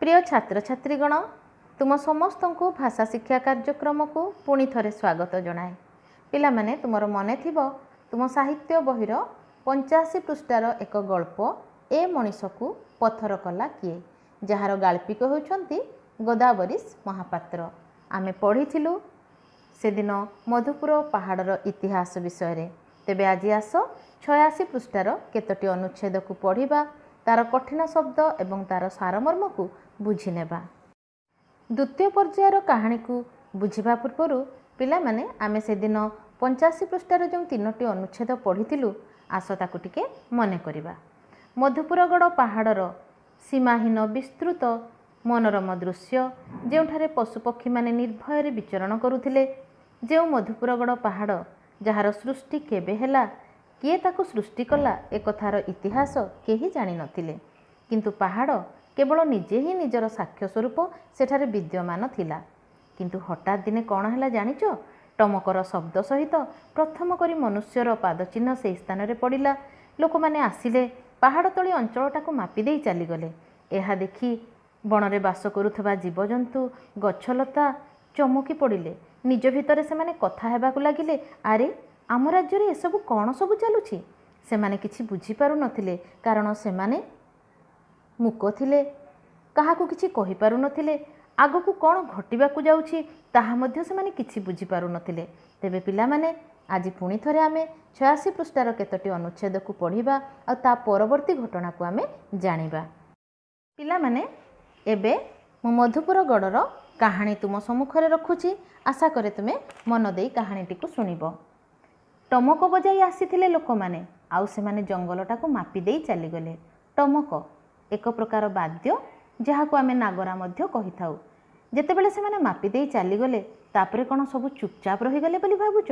ପ୍ରିୟ ଛାତ୍ରଛାତ୍ରୀଗଣ, ତୁମ ସମସ୍ତଙ୍କୁ ଭାଷା ଶିକ୍ଷା କାର୍ଯ୍ୟକ୍ରମକୁ ପୁଣି ଥରେ ସ୍ୱାଗତ ଜଣାଏ। ପିଲାମାନେ, ତୁମର ମନେ ଥିବ, ତୁମ ସାହିତ୍ୟ ବହିର 85 ପୃଷ୍ଠାର ଏକ ଗଳ୍ପ "ଏ ମଣିଷକୁ ପଥର କଲା କିଏ", ଯାହାର ଗାଳ୍ପିକ ହେଉଛନ୍ତି ଗୋଦାବରୀଶ ମହାପାତ୍ର। ଆମେ ପଢ଼ିଥିଲୁ ସେଦିନ ମଧୁପୁର ପାହାଡ଼ର ଇତିହାସ ବିଷୟରେ। ତେବେ ଆଜି ଆସ, 86 ପୃଷ୍ଠାର କେତୋଟି ଅନୁଚ୍ଛେଦକୁ ପଢ଼ିବା, ତାର କଠିନ ଶବ୍ଦ ଏବଂ ତାର ସାରମର୍ମକୁ ବୁଝିନେବା। ଦ୍ୱିତୀୟ ପର୍ଯ୍ୟାୟର କାହାଣୀକୁ ବୁଝିବା ପୂର୍ବରୁ ପିଲାମାନେ, ଆମେ ସେଦିନ 85 ପୃଷ୍ଠାର ଯେଉଁ ତିନୋଟି ଅନୁଚ୍ଛେଦ ପଢ଼ିଥିଲୁ, ଆସ ତାକୁ ଟିକେ ମନେ କରିବା। ମଧୁପୁରଗଡ଼ ପାହାଡ଼ର ସୀମାହୀନ ବିସ୍ତୃତ ମନୋରମ ଦୃଶ୍ୟ, ଯେଉଁଠାରେ ପଶୁପକ୍ଷୀମାନେ ନିର୍ଭୟରେ ବିଚରଣ କରୁଥିଲେ, ଯେଉଁ ମଧୁପୁରଗଡ଼ ପାହାଡ଼, ଯାହାର ସୃଷ୍ଟି କେବେ ହେଲା, କିଏ ତାକୁ ସୃଷ୍ଟି କଲା, ଏକଥାର ଇତିହାସ କେହି ଜାଣିନଥିଲେ। କିନ୍ତୁ ପାହାଡ଼ କେବଳ ନିଜେ ହିଁ ନିଜର ସାକ୍ଷ୍ୟ ସ୍ୱରୂପ ସେଠାରେ ବିଦ୍ୟମାନ ଥିଲା। କିନ୍ତୁ ହଠାତ୍ ଦିନେ କ'ଣ ହେଲା ଜାଣିଛ? ଟମକର ଶବ୍ଦ ସହିତ ପ୍ରଥମ କରି ମନୁଷ୍ୟର ପାଦଚିହ୍ନ ସେହି ସ୍ଥାନରେ ପଡ଼ିଲା। ଲୋକମାନେ ଆସିଲେ, ପାହାଡ଼ ତଳି ଅଞ୍ଚଳଟାକୁ ମାପି ଦେଇ ଚାଲିଗଲେ। ଏହା ଦେଖି ବଣରେ ବାସ କରୁଥିବା ଜୀବଜନ୍ତୁ, ଗଛଲତା ଚମକି ପଡ଼ିଲେ। ନିଜ ଭିତରେ ସେମାନେ କଥା ହେବାକୁ ଲାଗିଲେ, "ଆରେ, ଆମ ରାଜ୍ୟରେ ଏସବୁ କ'ଣ ସବୁ ଚାଲୁଛି?" ସେମାନେ କିଛି ବୁଝିପାରୁନଥିଲେ, କାରଣ ସେମାନେ ମୂକ ଥିଲେ, କାହାକୁ କିଛି କହିପାରୁନଥିଲେ। ଆଗକୁ କ'ଣ ଘଟିବାକୁ ଯାଉଛି, ତାହା ମଧ୍ୟ ସେମାନେ କିଛି ବୁଝିପାରୁନଥିଲେ। ତେବେ ପିଲାମାନେ, ଆଜି ପୁଣି ଥରେ ଆମେ 86 ପୃଷ୍ଠାର କେତୋଟି ଅନୁଚ୍ଛେଦକୁ ପଢ଼ିବା ଆଉ ତା ପରବର୍ତ୍ତୀ ଘଟଣାକୁ ଆମେ ଜାଣିବା। ପିଲାମାନେ, ଏବେ ମୁଁ ମଧୁପୁର ଗଡ଼ର କାହାଣୀ ତୁମ ସମ୍ମୁଖରେ ରଖୁଛି। ଆଶା କରେ ତୁମେ ମନ ଦେଇ କାହାଣୀଟିକୁ ଶୁଣିବ। ଟମକ ବଜାଇ ଆସିଥିଲେ ଲୋକମାନେ, ଆଉ ସେମାନେ ଜଙ୍ଗଲଟାକୁ ମାପି ଦେଇ ଚାଲିଗଲେ। ଟମକ ଏକ ପ୍ରକାର ବାଦ୍ୟ, ଯାହାକୁ ଆମେ ନାଗରା ମଧ୍ୟ କହିଥାଉ। ଯେତେବେଳେ ସେମାନେ ମାପି ଦେଇ ଚାଲିଗଲେ, ତାପରେ କ'ଣ ସବୁ ଚୁପଚାପ ରହିଗଲେ ବୋଲି ଭାବୁଛ?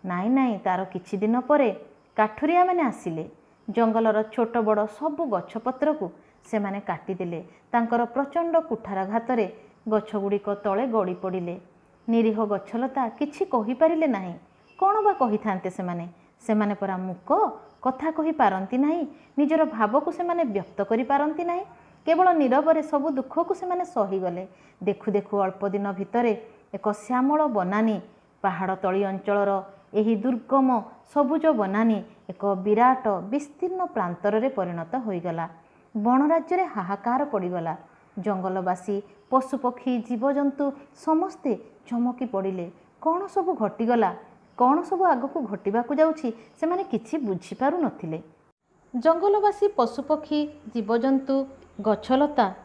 ନାଇଁ ନାଇଁ, ତାର କିଛି ଦିନ ପରେ କାଠୁରିଆମାନେ ଆସିଲେ। ଜଙ୍ଗଲର ଛୋଟ ବଡ଼ ସବୁ ଗଛପତ୍ରକୁ ସେମାନେ କାଟିଦେଲେ। ତାଙ୍କର ପ୍ରଚଣ୍ଡ କୁଠାରାଘାତରେ ଗଛଗୁଡ଼ିକ ତଳେ ଗଡ଼ି ପଡ଼ିଲେ। ନିରୀହ ଗଛଲତା କିଛି କହିପାରିଲେ ନାହିଁ। କ'ଣ ବା କହିଥାନ୍ତେ ସେମାନେ? ସେମାନେ ପରା ମୂକ, କଥା କହିପାରନ୍ତି ନାହିଁ। ନିଜର ଭାବକୁ ସେମାନେ ବ୍ୟକ୍ତ କରିପାରନ୍ତି ନାହିଁ। କେବଳ ନୀରବରେ ସବୁ ଦୁଃଖକୁ ସେମାନେ ସହିଗଲେ। ଦେଖୁ ଦେଖୁ ଅଳ୍ପ ଦିନ ଭିତରେ ଏକ ଶ୍ୟାମଳ ବନାନୀ, ପାହାଡ଼ ତଳି ଅଞ୍ଚଳର ଏହି ଦୁର୍ଗମ ସବୁଜ ବନାନୀ ଏକ ବିରାଟ ବିସ୍ତୀର୍ଣ୍ଣ ପ୍ରାନ୍ତରରେ ପରିଣତ ହୋଇଗଲା। ବଣରାଜ୍ୟରେ ହାହାକାର ପଡ଼ିଗଲା। ଜଙ୍ଗଲବାସୀ, ପଶୁପକ୍ଷୀ, ଜୀବଜନ୍ତୁ ସମସ୍ତେ ଚମକି ପଡ଼ିଲେ। କ'ଣ ସବୁ ଘଟିଗଲା, କ'ଣ ସବୁ ଆଗକୁ ଘଟିବାକୁ ଯାଉଛି, ସେମାନେ କିଛି ବୁଝିପାରୁନଥିଲେ। ଜଙ୍ଗଲବାସୀ, ପଶୁପକ୍ଷୀ, ଜୀବଜନ୍ତୁ, ଗଛଲତା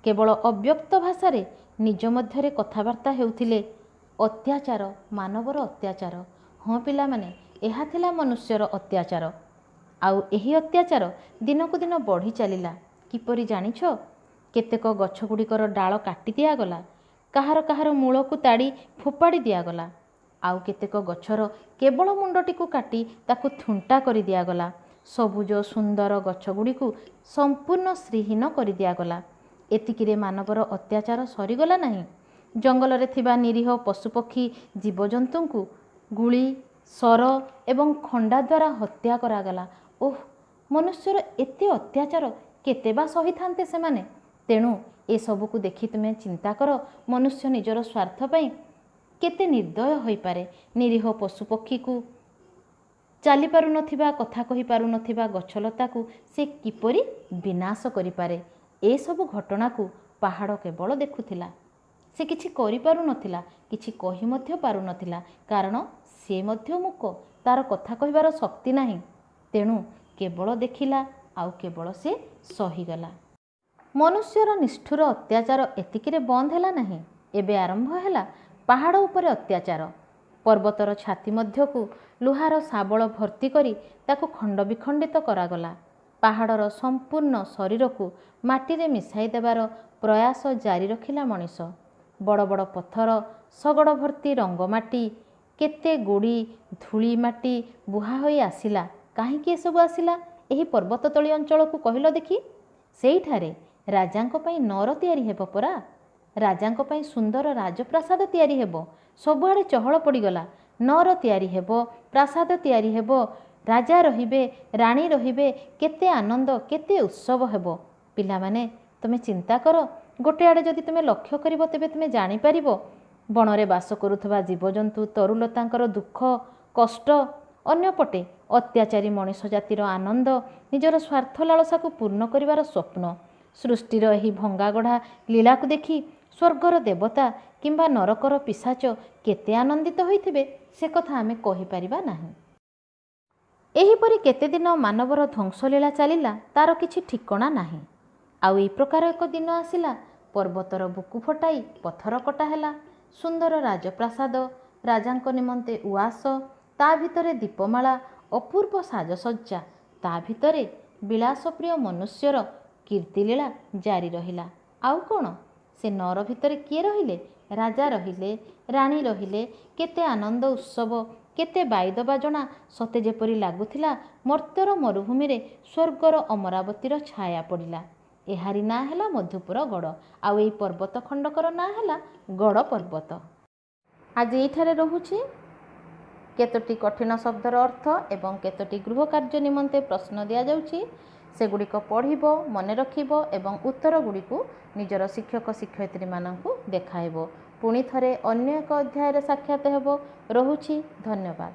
କେବଳ ଅବ୍ୟକ୍ତ ଭାଷାରେ ନିଜ ମଧ୍ୟରେ କଥାବାର୍ତ୍ତା ହେଉଥିଲେ। ଅତ୍ୟାଚାର, ମାନବର ଅତ୍ୟାଚାର। ହଁ ପିଲାମାନେ, ଏହା ଥିଲା ମନୁଷ୍ୟର ଅତ୍ୟାଚାର। ଆଉ ଏହି ଅତ୍ୟାଚାର ଦିନକୁ ଦିନ ବଢ଼ି ଚାଲିଲା। କିପରି ଜାଣିଛ? କେତେକ ଗଛଗୁଡ଼ିକର ଡାଳ କାଟି ଦିଆଗଲା। କାହାର କାହାର ମୂଳକୁ ତାଡ଼ି ଫୋପାଡ଼ି ଦିଆଗଲା। ଆଉ କେତେକ ଗଛର କେବଳ ମୁଣ୍ଡଟିକୁ କାଟି ତାକୁ ଥୁଣ୍ଟା କରି ଦିଆଗଲା। ସବୁଜ ସୁନ୍ଦର ଗଛଗୁଡ଼ିକୁ ସମ୍ପୂର୍ଣ୍ଣ ଶ୍ରୀହୀନ କରିଦିଆଗଲା। ଏତିକିରେ ମାନବର ଅତ୍ୟାଚାର ସରିଗଲା ନାହିଁ। ଜଙ୍ଗଲରେ ଥିବା ନିରୀହ ପଶୁପକ୍ଷୀ, ଜୀବଜନ୍ତୁଙ୍କୁ ଗୁଳି, ଶର ଏବଂ ଖଣ୍ଡା ଦ୍ୱାରା ହତ୍ୟା କରାଗଲା। ଓଃ, ମନୁଷ୍ୟର ଏତେ ଅତ୍ୟାଚାର କେତେ ବା ସହିଥାନ୍ତେ ସେମାନେ? ତେଣୁ ଏସବୁକୁ ଦେଖି ତୁମେ ଚିନ୍ତା କର, ମନୁଷ୍ୟ ନିଜର ସ୍ୱାର୍ଥ ପାଇଁ କେତେ ନିର୍ଦ୍ଦୟ ହୋଇପାରେ। ନିରୀହ ପଶୁପକ୍ଷୀକୁ, ଚାଲିପାରୁନଥିବା, କଥା କହିପାରୁନଥିବା ଗଛଲତାକୁ ସେ କିପରି ବିନାଶ କରିପାରେ। ଏସବୁ ଘଟଣାକୁ ପାହାଡ଼ କେବଳ ଦେଖୁଥିଲା। ସେ କିଛି କରିପାରୁନଥିଲା, କିଛି କହି ମଧ୍ୟ ପାରୁନଥିଲା, କାରଣ ସେ ମଧ୍ୟ ମୂକ। ତାର କଥା କହିବାର ଶକ୍ତି ନାହିଁ। ତେଣୁ କେବଳ ଦେଖିଲା ଆଉ କେବଳ ସେ ସହିଗଲା। ମନୁଷ୍ୟର ନିଷ୍ଠୁର ଅତ୍ୟାଚାର ଏତିକିରେ ବନ୍ଦ ହେଲା ନାହିଁ। ଏବେ ଆରମ୍ଭ ହେଲା ପାହାଡ଼ ଉପରେ ଅତ୍ୟାଚାର। ପର୍ବତର ଛାତି ମଧ୍ୟକୁ ଲୁହାର ଶାବଳ ଭର୍ତ୍ତି କରି ତାକୁ ଖଣ୍ଡ ବିଖଣ୍ଡିତ କରାଗଲା। ପାହାଡ଼ର ସମ୍ପୂର୍ଣ୍ଣ ଶରୀରକୁ ମାଟିରେ ମିଶାଇ ଦେବାର ପ୍ରୟାସ ଜାରି ରଖିଲା ମଣିଷ। ବଡ଼ ବଡ଼ ପଥର, ଶଗଡ଼ ଭର୍ତ୍ତି ରଙ୍ଗମାଟି, କେତେ ଗୋଡ଼ି, ଧୂଳି ମାଟି ବୁହା ହୋଇ ଆସିଲା। କାହିଁକି ଏସବୁ ଆସିଲା ଏହି ପର୍ବତ ତଳି ଅଞ୍ଚଳକୁ, କହିଲ ଦେଖି? ସେଇଠାରେ ରାଜାଙ୍କ ପାଇଁ ନର ତିଆରି ହେବ ପରା। ରାଜାଙ୍କ ପାଇଁ ସୁନ୍ଦର ରାଜପ୍ରାସାଦ ତିଆରି ହେବ। ସବୁଆଡ଼େ ଚହଳ ପଡ଼ିଗଲା। ନର ତିଆରି ହେବ, ପ୍ରାସାଦ ତିଆରି ହେବ, ରାଜା ରହିବେ, ରାଣୀ ରହିବେ, କେତେ ଆନନ୍ଦ, କେତେ ଉତ୍ସବ ହେବ। ପିଲାମାନେ, ତୁମେ ଚିନ୍ତା କର, ଗୋଟେ ଆଡ଼େ ଯଦି ତୁମେ ଲକ୍ଷ୍ୟ କରିବ, ତେବେ ତୁମେ ଜାଣିପାରିବ ବଣରେ ବାସ କରୁଥିବା ଜୀବଜନ୍ତୁ, ତରୁଲତାଙ୍କର ଦୁଃଖ କଷ୍ଟ, ଅନ୍ୟପଟେ ଅତ୍ୟାଚାରୀ ମଣିଷ ଜାତିର ଆନନ୍ଦ, ନିଜର ସ୍ୱାର୍ଥ ଲାଳସାକୁ ପୂର୍ଣ୍ଣ କରିବାର ସ୍ୱପ୍ନ। ସୃଷ୍ଟିର ଏହି ଭଙ୍ଗାଗଢ଼ା ଲୀଳାକୁ ଦେଖି ସ୍ୱର୍ଗର ଦେବତା କିମ୍ବା ନରକର ପିଶାଚ କେତେ ଆନନ୍ଦିତ ହୋଇଥିବେ, ସେ କଥା ଆମେ କହିପାରିବା ନାହିଁ। ଏହିପରି କେତେଦିନ ମାନବର ଧ୍ୱଂସଲୀଳା ଚାଲିଲା, ତାର କିଛି ଠିକଣା ନାହିଁ। ଆଉ ଏଇ ପ୍ରକାର ଏକ ଦିନ ଆସିଲା, ପର୍ବତର ବୁକୁ ଫଟାଇ ପଥର କଟା ହେଲା। ସୁନ୍ଦର ରାଜପ୍ରାସାଦ, ରାଜାଙ୍କ ନିମନ୍ତେ ଉଆସ, ତା ଭିତରେ ଦୀପମାଳା, ଅପୂର୍ବ ସାଜସଜ୍ଜା, ତା ଭିତରେ ବିଳାସପ୍ରିୟ ମନୁଷ୍ୟର କୀର୍ତ୍ତିଲୀଳା ଜାରି ରହିଲା। ଆଉ କ'ଣ? ସେ ନଅର ଭିତରେ କିଏ ରହିଲେ? ରାଜା ରହିଲେ, ରାଣୀ ରହିଲେ। କେତେ ଆନନ୍ଦ ଉତ୍ସବ, କେତେ ବାଇଦ ବାଜଣା! ସତେ ଯେପରି ଲାଗୁଥିଲା ମର୍ତ୍ତ୍ୟର ମରୁଭୂମିରେ ସ୍ୱର୍ଗର ଅମରାବତୀର ଛାୟା ପଡ଼ିଲା। ଏହାରି ନାଁ ହେଲା ମଧୁପୁର ଗଡ଼, ଆଉ ଏଇ ପର୍ବତ ଖଣ୍ଡକର ନାଁ ହେଲା ଗଡ଼ ପର୍ବତ। ଆଜି ଏଇଠାରେ ରହୁଛି। କେତୋଟି କଠିନ ଶବ୍ଦର ଅର୍ଥ ଏବଂ କେତୋଟି ଗୃହ କାର୍ଯ୍ୟ ନିମନ୍ତେ ପ୍ରଶ୍ନ ଦିଆଯାଉଛି। ସେଗୁଡ଼ିକ ପଢ଼ିବ, ମନେ ରଖିବ ଏବଂ ଉତ୍ତର ଗୁଡ଼ିକୁ ନିଜର ଶିକ୍ଷକ ଶିକ୍ଷୟିତ୍ରୀମାନଙ୍କୁ ଦେଖାଇବ। ପୁଣି ଥରେ ଅନ୍ୟ ଏକ ଅଧ୍ୟାୟରେ ସାକ୍ଷାତ ହେବ। ରହୁଛି, ଧନ୍ୟବାଦ।